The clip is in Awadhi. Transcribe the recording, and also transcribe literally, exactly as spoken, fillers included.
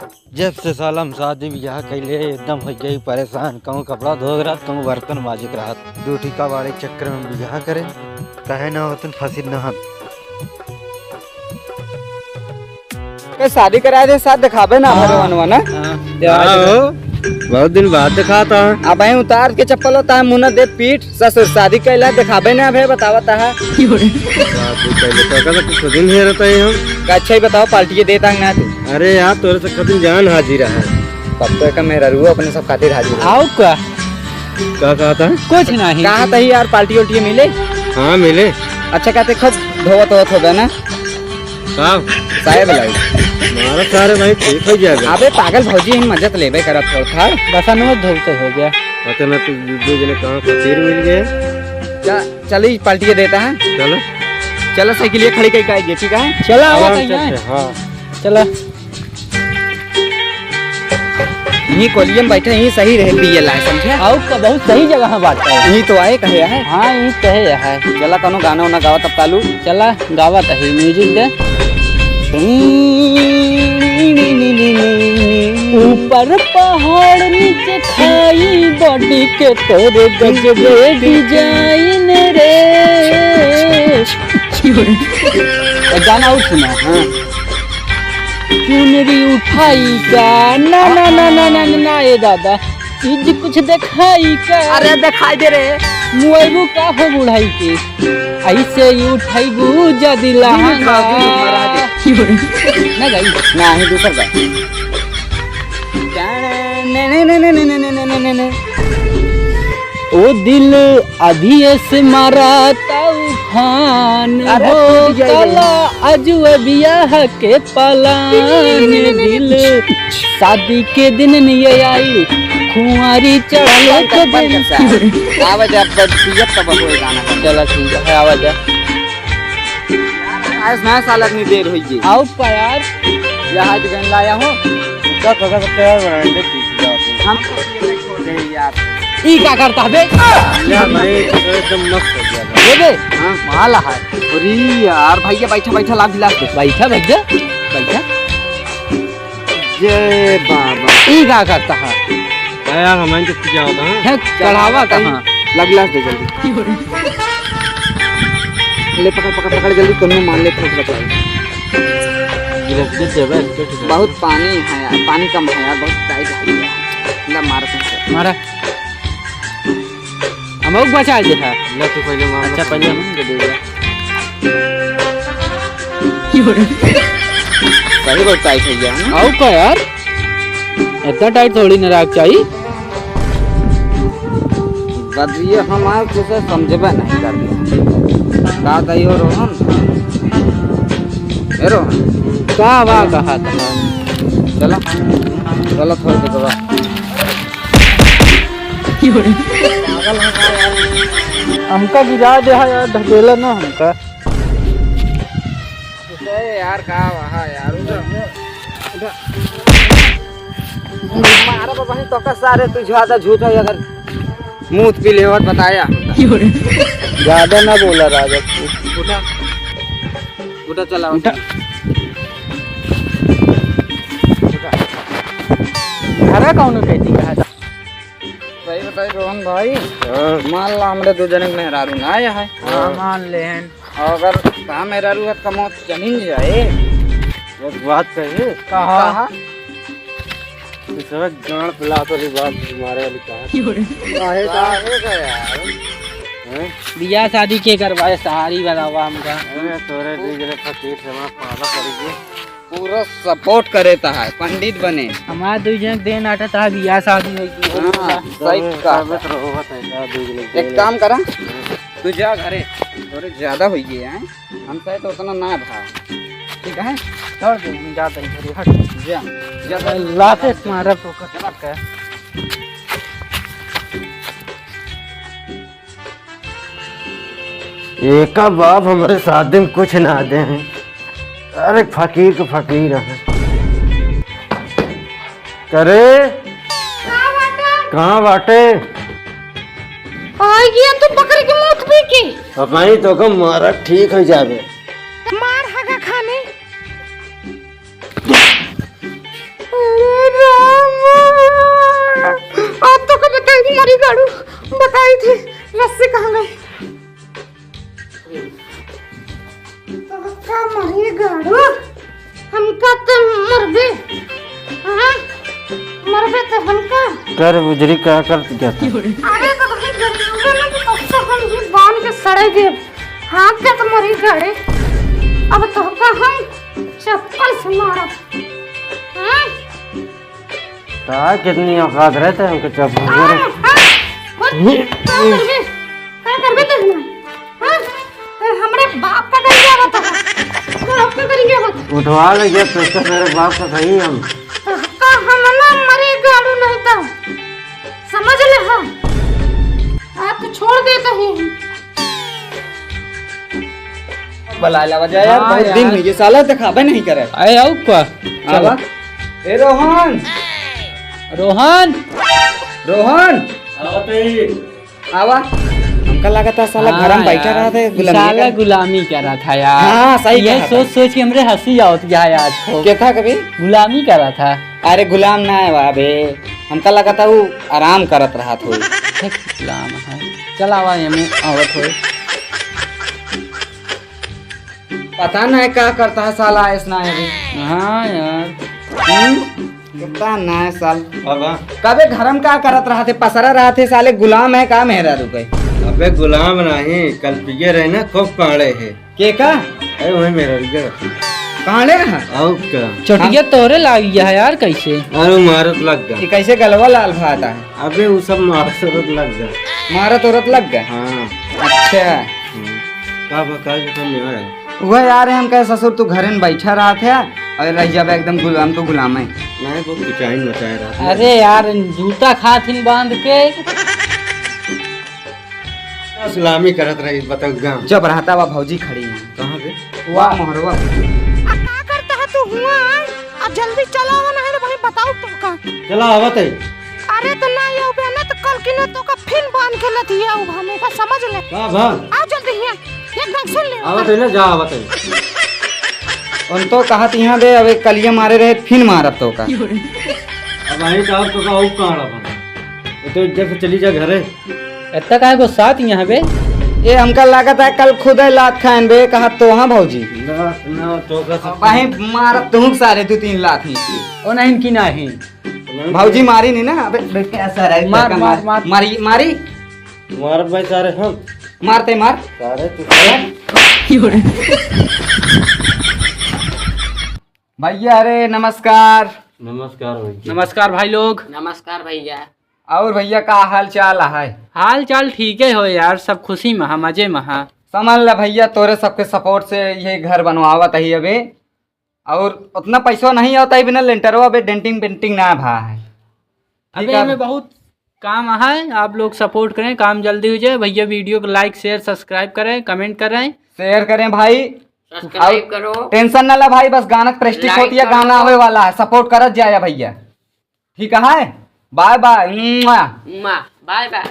जब से साला हम शादी बियाह कइले, एकदम होइ गई परेशान। कहूँ कपड़ा धोत रहत, कहूँ बर्तन माजित रहत। दू ठिका बाड़े चक्कर में बियाह करे, काहे ना होतन फसिल ना हम। के शादी कराए दे, साथ देखाबे ना हाँ। भगवानवा ना। हाँ। यार हाँ हो, बहुत दिन बाद देखाता है। अब आई उतार के चप्पल होता है, मुँह न दे पीठ। ससुर शादी कैला देखाबे ना भे, बतावत है। शादी कैले तो का कुछ दिन हे रहता है हम। का अच्छा ही बताओ, पार्टी के देता है ना तू? अरे यार, तोरे से कतिन जान हाजिर है। तब तो एक मेहरारू अपने सब खातिर हाजिर है। आओ का? का कहता है? कुछ नहीं। कहा था ही यार, पार्टी उल्टी मिले? हाँ, मिले। अच्छा, कहते खूब धोवत होत होबे ना? का? साहेब लाई। मारा सारे भाई, ठीक हो जाएगा। अबे पागल भौजी, इन मजा तो लेबे करब थोड़ था। बस अनुमत धोते हो गया। पता ना तू दो जने कहाँ फकीर मिल गए। चा-, चली पार्टी के देता है। चलो। चलो साइकिल ये खड़ी कई का, ठीक है? चला, आवा आराम कहीं से, है। हाँ। चला। यहीं कोलिये में बैठे, यहीं सही रहे पिए ला, समझे? आउ का बहुत सही जगह है बात है। यहीं तो आए कहे है। हाँ, यहीं कहे है। चला कौनो गाना उना गावा तब तालू। चला गावा तही music दे। ऊपर पहाड़ नीचे खाई, body के तोरे गजबे design रे। एक गाना और सुना। हाँ। चुनरी उठाई का, ना, ना, ना, ए दादा, चीज कुछ देखाई का। अरे, देखाई दे रे। मुआइबू का हो बुढ़ाई के, ऐसे ही उठाइबू जदी लहंगा। ना गाई। ना, ही दूसर गाई। ओ दिल अभी ऐसे मारा तूफान अरे हो टूट जाएगा। कला अजुए बियाह के पलान दिल शादी के दिन नहीं आई कुंवारी चढ़ल बंद कर, के बंद दिन। कर साहब। आवा जा, अब पियत तब कोई गाना बंद। चला ठीक है, आवा जा। आज नया साल इतनी देर हुई है। आओ का यार। जहाज गन लाया हो। का पता सकते हैं, branded पीछे जाओ। हम तो ये छोड़ दे यार। ई का करता है बे? या भाई, तो एकदम मस्त हो गया था। ये बे? हाँ। माला है। अरे यार, भैया बैठा, बैठा, लाभ गिलास दे। बैठा, बैठा, बैठा। जय बाबा। ई का करता है? आया, हमारे तो पूजा होता है। है, चढ़ावा कहाँ? लाभ गिलास दे जल्दी। ले पकड़, पकड़, पकड़ जल्दी, तुमने मान ले, फूट बचा। गिलास दे दे भाई, इसको ठीक है। बहुत पानी है यार, पानी कम है यार, बहुत tight है यार। ला मार तुमसे। मारा। हम लोग बचा दे है। ले तू पहले मार। अच्छा, पहले हम दे देगा। सही बहुत tight है यार। आओ का यार? इतना tight थोड़ी ना रख चाहिए। बदलिए हमार तुसे समझबे नहीं करते। का कहियो रोहन? ए रोहन। का बा कहा था? चला, चला थोड़ी देर बाद। हमका गिरा दे है यार, ढकेला ना हमका। अरे यार, का वहा यार, उठा, उठा। मारा बाबा, ही तो का सारे, तू ज्यादा झूठ है, अगर मुंह पी ले और बताया। ज्यादा ना बोला राजा तू। उठा, उठा, चला, उठा। उठा। घरा कौन कहती कहा था? सही बताई रोहन भाई, हाँ। मान ला हमरे दो जने के मेहरारू ना आया है। हाँ, मान लेहन। अगर का मेहरारू है, कमो जमीन जाए। एक बात कही। कहा? कहा? ये सब गांड पिला तो रही बात तुम्हारे वाली कहा। काहे का? काहे का यार? हैं? बियाह शादी के करवाए, सहारी बतावा हमका। अरे तोरे दू जने फकीर से हमारा पाला पड़ गया। पूरा support करे ता है, पंडित बने। हमार दुई जन देन आटा ता बियाह शादी होई की। हाँ, सही कहा। तबे तो रोवत है, का दू जने एक काम करा, तू जा घरे, थोड़े ज्यादा होई गए हैं, हम कहे तो उतना ना भाव, ठीक है? छोड़ दे, हम जाते हैं घरे, हट। जा, जा। लाते मारा तो कर। एका बाप हमरे शादी में कुछ ना दे हैं। अरे फकीर के फकीर है। करे? कहाँ बाटे? कहाँ बाटे? आ गया तू बकरी के मूत पी के। अब नहीं तो का मारा ठीक हो जावे। मार हगा खाने। कहाँ गए? तो का मरी गाड़ू? हमका तो मरबे। हाँ? मरबे तो हमका। कर बुजरी का करत क्या था? अरे तो भाई, जरूर ना कि तब से हम ही बांध के सड़े गए। हाँ, क्या तो मरी गाड़े। अब तो का हम चप्पल से मारब। हाँ? ता कितनी औकात रहते हैं उनके चप्पल आ, मारे। आ, खुद का करबे, का करबे तू ना? हाँ? ए, हमरे बाप का करिया बता। बाप का करिया बता। उठवा ले गया तो उसका तेरे बाप का सही हम। तो का हम ना मरे गाड़ू नहीं तो। समझ ले हम। आप छोड़ देते हैं। बुला लावा जा यार, हाँ बहुत दिन यार। हुई, ये साला दिखावे नहीं करे। आए आओ का? आवा। चलो। ए रोहन। रोहन। रोहन। आवा। हमका लगा था साला हाँ घर में बैठा यार। रहा था, गुलामी साला का। गुलामी कर रहा था यार। हाँ, सही ये कहा सोच था। सोच के हमरे हंसी आवत गया है आज को। क्या था कभी? गुलामी कर रहा था। अरे गुलाम ना है बा बे, हमका लगा था वो आराम करत रहा था। गुलाम है। चल आवा, ये मुँह आवत हो। पता नहीं का करता है साला, ऐस ना है बे। हाँ यार। हम्म? कितना ना है साल। बाबा। कबे घर में का करत रहा थे, पसरा रहा थे, साले गुलाम है का मेहरारू के? अबे गुलाम नहीं, कल पिए रहे ना, खूब काढ़े है। के का? अरे वही मेहरारू के। काढ़े रहा? और का? चोटिया तोरे लाग गया है यार, कैसे? अरे मारत लग गया। ये कैसे गलवा लाल भाता है? अबे वो सब मारत औरत लग गया। मारत औरत लग गया? हाँ। अच्छा। हम्म। का बा, का जखम में आया? वह यार, हम कहे ससुर तू घरे में बैठा रहा था और रह जाबे एकदम गुलाम तो गुलाम है। नहीं, वो पिटाई मचाए रहा था। अरे यार, जूता खाथिन बांध के। गुलामी करत रही, बताओ गाँव। जब रहता वा भौजी खड़ी है। कहाँ पे? वाह मोहरवा। आ का करता है तू हुआ? आ जल्दी चलावा ना है भाई, बताओ तुमका। चला आवत है। अरे तो ना ये उबे ना तो कल की ना तो का फिन बांध के लतिया उबा में का समझ ले। का भा? आ जल्दी हिया। एकदम सुन ले। आवत है ना, जा आवत है। उन तो कहा थी यहाँ बे, अबे कलिया मारे रहे, फिन मारब तो का। अब आई तो आप तो का, कहाँ रहा? तो इज्जत से चली जा घरे। इतना काहे गुस्सात यहाँ बे? ए, हमका लागत है कल खुदे लात खाएन बे, कहा तो हाँ भौजी। ना, ना, तो का अब भाई मारब तुहूँ सारे दो तीन लात ही। ओ नहीं की नहीं। भौजी मारी नहीं ना, अबे, अबे, क्या सारा है, मार, क्या मार, मार। मारी, मारी। मारब भाई सारे हम। मारते मार। सारे तू भैया, अरे नमस्कार। नमस्कार भैया। नमस्कार भाई लोग। नमस्कार भैया। और भैया का हाल चाल है? हाल चाल ठीक है हो यार, सब खुशी में हा, मजे में हा। समझ ला भैया, तोरे सबके support से ये घर बनवावत ही अबे। और उतना पैसा नहीं होता है बिना लेंटरवा अबे डेंटिंग पेंटिंग ना भा है। ठीक अबे है। हमें बहुत काम है, आप लोग support करें, काम जल्दी हो जाए। भैया video को like, share, subscribe करें, comment करें। Share करें भाई। Subscribe और करो। Tension ना ला भाई, बस गाना के practice like होती है, करो। गाना आवे वाला है, support करत जाया भैया। ठीक है, bye bye। मुआ। मुआ, bye bye।